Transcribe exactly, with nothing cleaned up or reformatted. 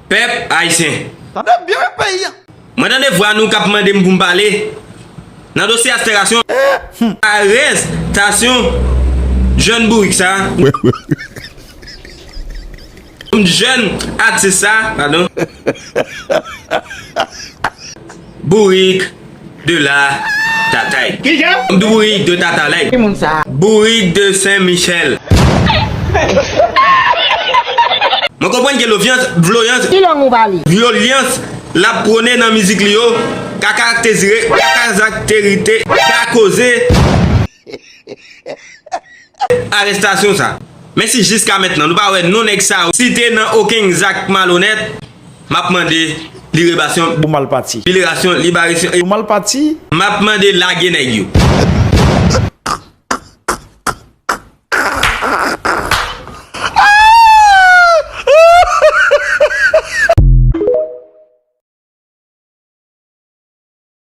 Pèp ayisyen. Tande byen peyi an. Mwen tande vwa nou k ap mande m pou m pale nan dosye arestasyon, arestasyon jèn bourik sa, jèn atis sa, padon. Bourik de la Tatay. Kijan? Bourik de Tatalay. Ki moun sa? Bourik de Sen Michèl. Mwen konprann ke lovyans, vloyans, Ki lang ou pale? vyolyans l ap pwone nan mizik li yo ka karakterize, ka karakterite, ka koze arestasyon sa. Men si jiska mentnan nou pa wè non nèg sa yo site nan okenn zak malonèt, m ap mande liberasyon, Ou mal pati. liberasyon, liberasyon, Ou mal pati. m ap mande lage nèg yo.